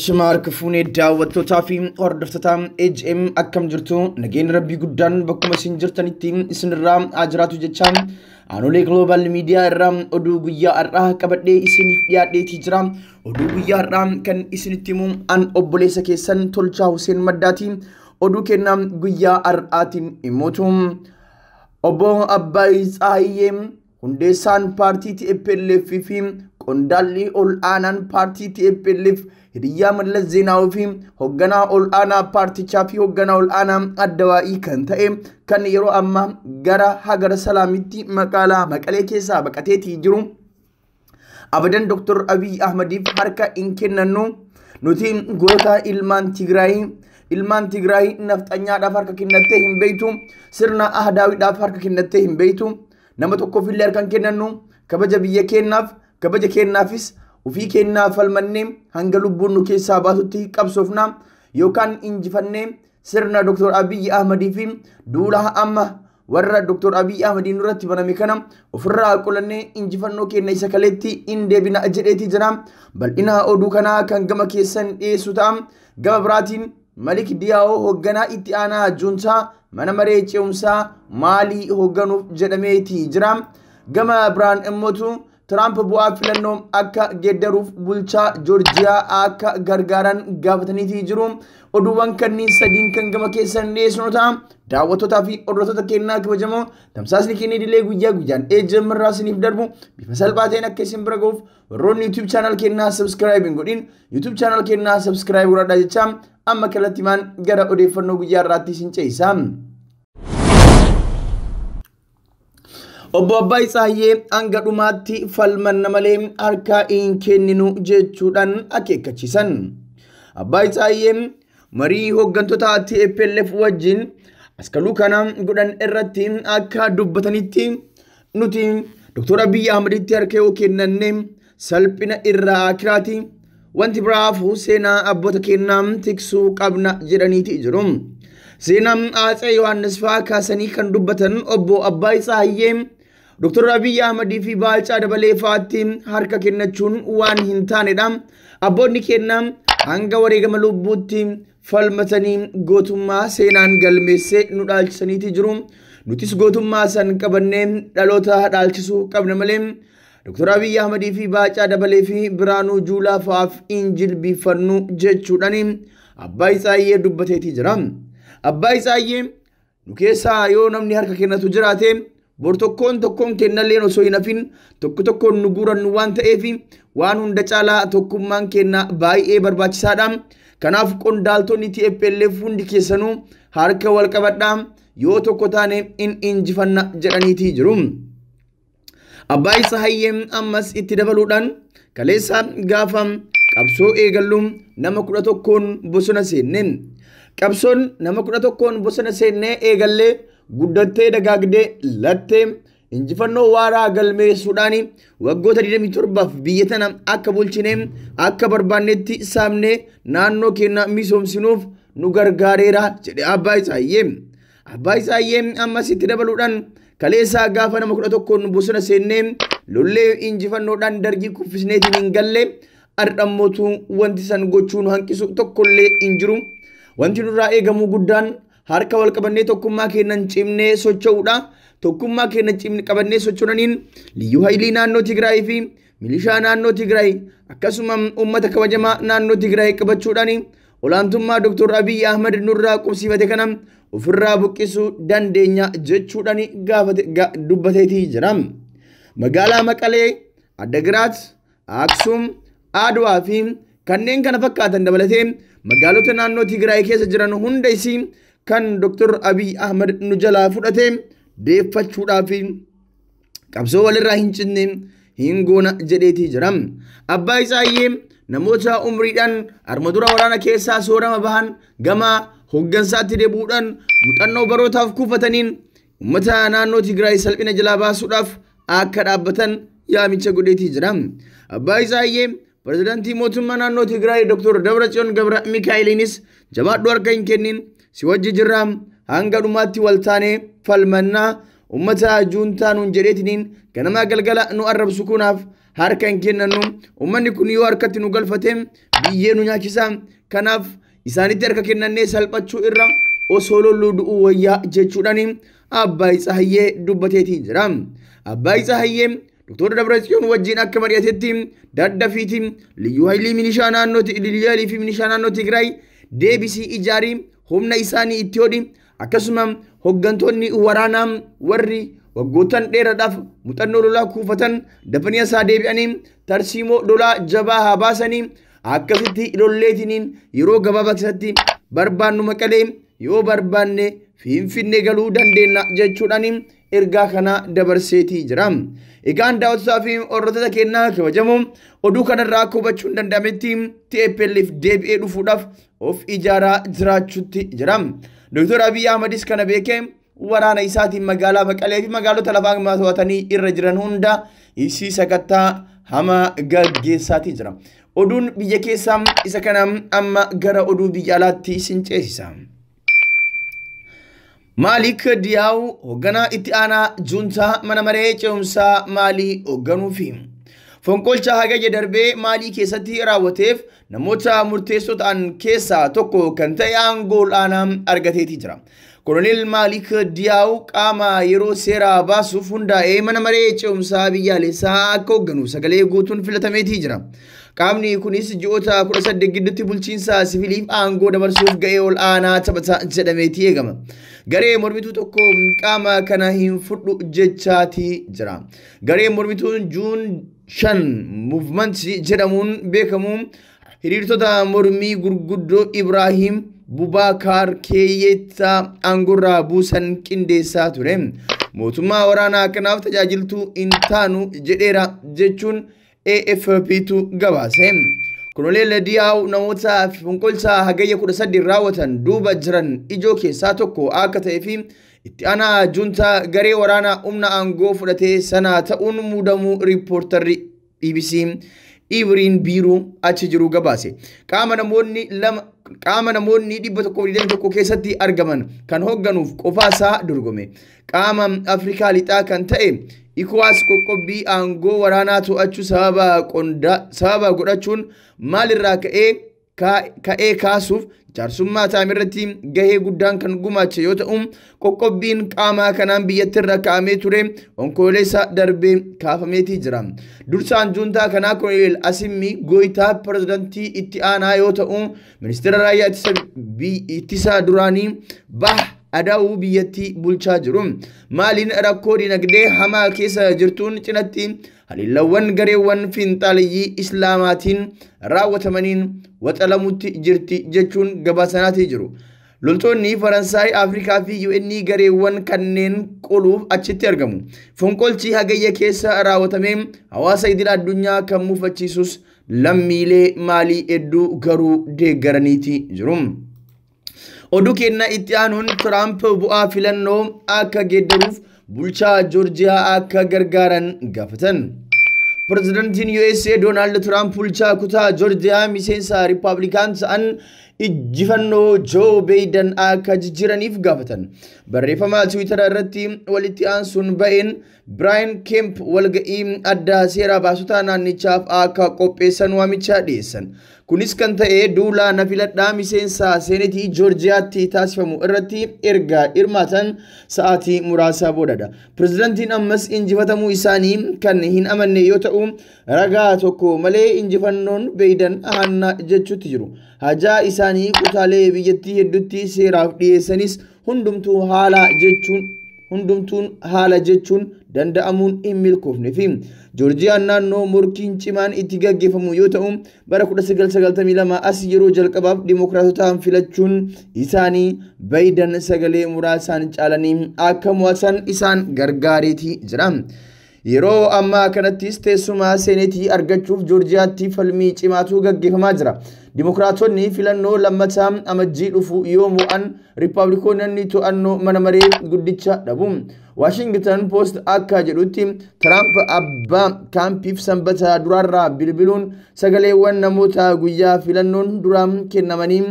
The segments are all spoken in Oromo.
Shimaar Kifuunee daawwattootaa fi hordoftoota AGM akkam jirtu nageenya rabbii guddaan bakkuma isin jirtanitti isinirraa haa jiraatu jecha Aanolee Global Media irraa oduu guyyaa har'aa qabadhee isiniif dhiyaadheetii jira. Oduu guyyaa har'aa kan isinitti himu an obboleessa keessan Tolchaa Huseen Maddaati. Oduu kennaa guyyaa har'aatiin himuutu. Obbo Abbaay Tsaahiyyee hundeessaan paartii TPLF fi qondaalli ol aanaan paartii TPLF Hidiyyaa Mallas Zeenaawii fi hoogganaa ol aanaa paartichaa fi hoogganaa ol aanaa addawaa'ii kan ta'e kan yeroo ammaa gara Hagara Salaamitti magaalaa Maqalee keessaa baqateetii jiru. Abadan Dr. Abiy Ahmediif harka hin kennannu nuti goota ilmaan Tigraay nafxanyaadhaaf harka kennattee hin beektu, sirna ahdaawiidhaaf harka kennattee hin beektu, nama tokkoof illee harka hin kennannu, kabaja biyya keenyaaf, kabaja keenyaafis ofii keenyaa falmannee hanga lubbuun nu keessaa baasutti qabsoofna yookaan injifannee sirna Dr. Abiy Ahmedii fi duula amma warra Dr. Abiy Ahmediin irratti baname kana ofirraa qolannee injifannoo keenya isa kaleetti hin deebina jedheetii jira. Bal'ina oduu kanaa kan gama keessan dhiyeessu ta'a. Gama biraatiin Malik Diyaa'oo hoogganaa itti aanaa Juuntaa mana maree ce'umsaa Maalii hoogganuuf jedhameetii jira. Gama biraan immootu Tiraamp bu'aa filannoo akka geeddaruuf bulchaa Joorjiyaa akka gargaaran gaafataniitii jiru. Oduuwwan kanneen sadiin kan gama keessan dhiyeessinu ta'a. Daawwattootaa fi hordoftoota keenyaa kabajamoo tamsaasni keenya idilee guyyaa guyyaan AGM irraa isiniif darbu bifa salphaa ta'een akka isin bira ga'uuf warroonni YouTube channel keenyaa subscribe hin godhin YouTube channel keenyaa subscribe godhadhaa jecha amma kallattiimaan gara odeeffannoo guyyaa irraatti isin ce'isa. Obbo Abbaay Tsaahiyyee hanga dhumaatti falmanna malee harka hin kenninu jechuudhaan akeekkachiisan. Abbaay Tsaahiyyee marii hooggantoota TPLF wajjin askaluu kana godhan irratti akka dubbatanitti nuti Dr. Abiy Ahmeditti harka yoo kennanne salphina irraa akiraati. Wanti biraaf seenaa abboota keenyaa tiksuu qabna jedhaniiti jiru. Seenaa Atsee Yohaannis fa'aa kaasanii kan dubbatan Obbo Abbaay Tsaahiyyee Dr. Abiy Ahmedii fi Baacaa Dabalee fa'aatti harka kennachuun waan hin taanedha. Abboonni keenya hanga wareegama lubbuutti falmatanii gootummaa seenaan galmeessee nu dhaalchisaniiti jiru. Nutis gootummaa san qabannee dhaloota dhaalchisuu qabna malee Dr. Abiy Ahmedii fi Baacaa Dabalee fi Biraanuu Juulaa fa'aaf hin jilbiifannu jechuudhaan Abbaay Tsaahiyyee dubbateetii jira. Abbaay Tsaahiyyee nu keessaa yoo namni harka kennatu jiraate bor tokkoon tokkoon kennalleen osoo hin hafin tokko tokkoon nu guurannu waan ta'eef waan hunda caalaa tokkummaan kenna baay'ee barbaachisaadha. Kanaaf qondaaltonni TPLF hundi keessanuu harka wal qabadhaa yoo tokko taane in injifanna jedhaniitii jiru. Abbaay Tsaahiyyee ammas itti dabaluudhaan kaleessa gaafa qabsoo eegallu nama 11 bosona seenne. Qabsoon nama 11 bosona seennee eegallee guddattee dagaagdee lattee injifannoo waaraa galmeessuudhaan waggoota 27 biyya tana akka bulchinee akka barbaannetti saamnee naannoo keenya misoomsinuuf nu gargaareera jedhe Abbaay Tsaahiyyee. Abbaay Tsaahiyyee ammas itti dabaluudhaan kaleessaa gaafa nama 11 bosona seennee lollee injifannoodhaan dargii kuffisneetiin hin galle har'ammootu wanti san gochuu nu hanqisu tokkollee hin jiru. Wanti nurraa eegamu guddaan harka wal qabannee tokkummaa keenyan cimnee socho'uudha. Tokkummaa keenya cimnee qabannee socho'aniin liyyuu haayilii naannoo Tigraay fi milishaa naannoo Tigraay akkasuma uummata kabajamaa naannoo Tigraay qabachuudhaan olaantummaa Dr. Abiy Ahmed nurraa qubsiifate kana ofirraa buqqisuu dandeenya jechuudhaan gaafate dubbateetii jira. Magaalaa Maqalee, Addagiraat, Aksum, Adwaa fi kanneen kana fakkaatan dabalatee magaalota naannoo Tigraay keessa jiran hunda isii kan Dr. Abiy Ahmed nu jalaa fudhate deeffachuudhaaf qabsoo walirraa hin cinne hin goona jedheetii jira. Abbaay Tsaahiyyee namoota umriidhaan arma dura waraana keessaa soorama bahan gama hooggansaatti deebi'uudhaan muuxannoo barootaaf kuufataniin uummata naannoo Tigraay salphina jalaa baasuudhaaf akka dhaabbatan yaamicha godheetii jira. Abbaay Tsaahiyyee pirezidaantii mootummaa naannoo Tigraay Dr. Dabratsiyoon Gabra Mikaa'eliinis jabaadhu harka hin kennin si wajji jirra hanga dhumaatti wal taanee falmannaa uummata juuntaa nuun jedheetiniin ganamaa galgala nu arrabsu kunaaf Harka hin kennannu. Uummanni kun yoo harkatti nu galfate biyyee nu nyaachisa. Kanaaf isaanitti harka kennannee salphachuu irra osoo lolluu du'uu wayyaa jechuudhaan Abbaay Tsahayyee dubbateetii jira. Abbaay Tsahayyee Dr. Dabratsiyoon wajjin akka mari'atetti daddafiitiin liyyuu haayilii milishaa naannoo liyyuu fi milishaa naannoo Tigraay deebisii ijaarii humna isaanii itti hodhi, akkasuma hooggantoonni waraanaa warri waggoottan dheeraadhaaf muuxannoo lolaa kuufatan dafanii isaa deebi'anii tarsiimoo lolaa jabaa haa baasanii, akkasitti lolleetiniin yeroo gabaabaa keessatti barbaannu Maqalee yoo barbaanne Finfinnee galuu dandeenya jechuudhaan ergaa kana dabarseetii jira. Egaan daawwattoota fi hordoftoota keenyaa kabajamoo, oduu kanarraa akka hubachuun danda'ametti TPLF deebi'ee dhufuudhaaf of ijaaraa jiraachuutti jira. Dr. Abiy Ahmedis kana beekee waraana isaatiin magaalaa Maqalee fi magaalota lafaa to'atanii irra jiran hunda ibsii sakattaa hamaa gaggeessaatii jira. Oduun biyya keessaa isa kana, amma gara oduu biyya alaatti isin ceesisa. Maalik Diyaaw hoogganaa itti aanaa juuntaa mana maree ce'umsaa Maalii hoogganuufi. Fonqolcha Hagayya darbee Maalii keessatti raawwateef namoota murteessoo ta'an keessaa tokko kan ta'e aangoo ol'aanaa argateetii jira. Koloneel Maalik Diyaaw qaama yeroo seeraa baasuuf hundaa'ee mana maree ce'umsaa biyyaalessaa akka hoogganu sagalee guutuun filatameetii jira. Qaamni kunis ji'oota 18 gidduutti bulchiinsa siviiliif aangoo dabarsuuf ga'ee ol aanaa taphata jedhameetii eegama. Garee mormituu tokko qaama kana hin fudhu jechaatii jira. Garee mormituun Juun 5 Movement jedhamuun beekamu hiriirtota mormii gurguddoo Ibraahim Bubaakaar Keeyyeettaa aangoorraa buusan qindeessaa ture. Mootummaa waraanaa kanaaf tajaajiltuu hin taanu jedheera jechuun AFPtu gabaase. Koloneel Diyaaw namoota fonqolcha Hagayya 18 raawwatan duuba jiran ijoo keessaa tokko akka ta'ee fi itti aanaa juuntaa garee waraanaa humna aangoo fudhatee sana ta'uun muudamuu riippoortarri BBC Ibriin Biiruu achi jiru gabaase. Qaama namoonni lama qaama namoonni 121 keessatti argaman kan hoogganuuf qofaasaa dorgome. Qaama Afrikaa lixaa kan ta'e ECOWAS qoqqobbii aangoo waraanaa to'achuu sababa godhachuun maalirraa ka'ee kaasuuf jaarsummaa ta'ame irratti gahee guddaan kan gumaache yoo ta'u, qoqqobbiin qaamaa kanaan biyyattirra kaa'amee ture Onkololeessa darbee kaafameetii jira. Dursaan juuntaa kanaa Koloneel Asimmi Gooyitaa pirezidantii itti aanaa yoo ta'u, ministeera raayyaa ittisa duraanii Bah Adaa'uu biyyattii bulchaa jiru. Maaliin rakkoo dinagdee hamaa keessa jirtuun cinatti haleellawwan gareewwan fiinxaaleyyii Islaamaatiin raawwatamaniin waxalamutti jirti jechuun gabaasanaatii jiru. Loltoonni Faransaay, Afrikaa fi UN gareewwan kanneen qoluuf achitti argamu. Fonqolchi Hagayya keessa raawwatamee hawaasa idil addunyaa kan mufachiisus lammiilee Maalii hedduu garuu deeggaraniiti jiru. Oduu kenna itti aanuun Tiraamp bu'aa filannoo akka geeddaruuf bulchaa Joorjiyaa akka gargaaran gaafatan. Pirezidantiin USA Doonaald Tiraamp bulchaa kutaa Joorjiyaa miseensa Riippaabilikaan ta'an injifannoo Joo Baayiden akka jijjiiraniif gaafatan. Barreeffama Tiwiitara irratti walitti aansuun ba'een Biraayin Kemp walga'ii addaa seera baasota naannichaaf akka qopheessan waamicha dhiyeessan. Kunis kan ta'e duula na filadhaa miseensa seenetii Joorjiyaatti taasifamu irratti erga hirmaatan sa'aatii muraasa boodadha. Pirezidantiin ammas injifatamuu isaanii kan hin amanne yoo ta'u, ragaa tokko malee injifannoon Baayiden hanna jechuutti jiru. Hajaa isaanii kutaalee biyyattii hedduutti seeraaf dhiyeessanis hundumtuun haala jechuun danda'amuun hin milkoofne fi Joorjiyaan naannoo morkiin cimaan itti gaggeeffamu yoo ta'u, bara 1992 as yeroo jalqabaaf dimokiraatotaan filachuun isaanii Baayiden sagalee muraasaan caalanii akka mo'atan isaan gargaareetii jira. Yeroo ammaa kanattis teessuma seenetii argachuuf Joorjiyaatti falmii cimaatu gaggeeffamaa jira. Dimokiraatonni filannoo lammataa Amajjii dhufu yoo mo'an, Riippaabilikoonni to'annoo mana maree guddicha dhabu. Waashingtan Post akka jedhutti Tiraamp abbaa kaampiif Sanbata duraarraa bilbiluun sagaleewwan namoota guyyaa filannoon duraa kennamanii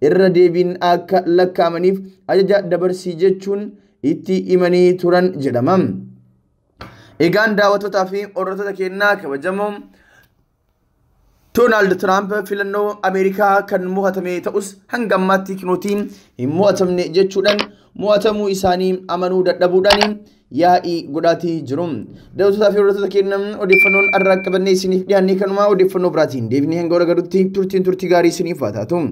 irra deebiin akka lakkaa'amaniif ajaja dabarsii jechuun itti himanii turan jedhama. Egaan daawwattootaa fi hordoftoota keenyaa kabajamoo, Doonaald Tiraamp filannoo Ameerikaa kan mo'atame ta'us hanga ammaatti kinootiin hin mo'atamne jechuudhaan mo'atamuu isaanii amanuu dadhabuudhaan yaa'ii godhaatii jiru. Daawwattootaa fi hordoftoota keenya, odeeffannoon har'a qabannee isiniif dhiyaanne kanuma. Odeeffannoo biraatiin deebinee hanga wal agarrutti turtiin turtii gaarii isiniif haa taatu.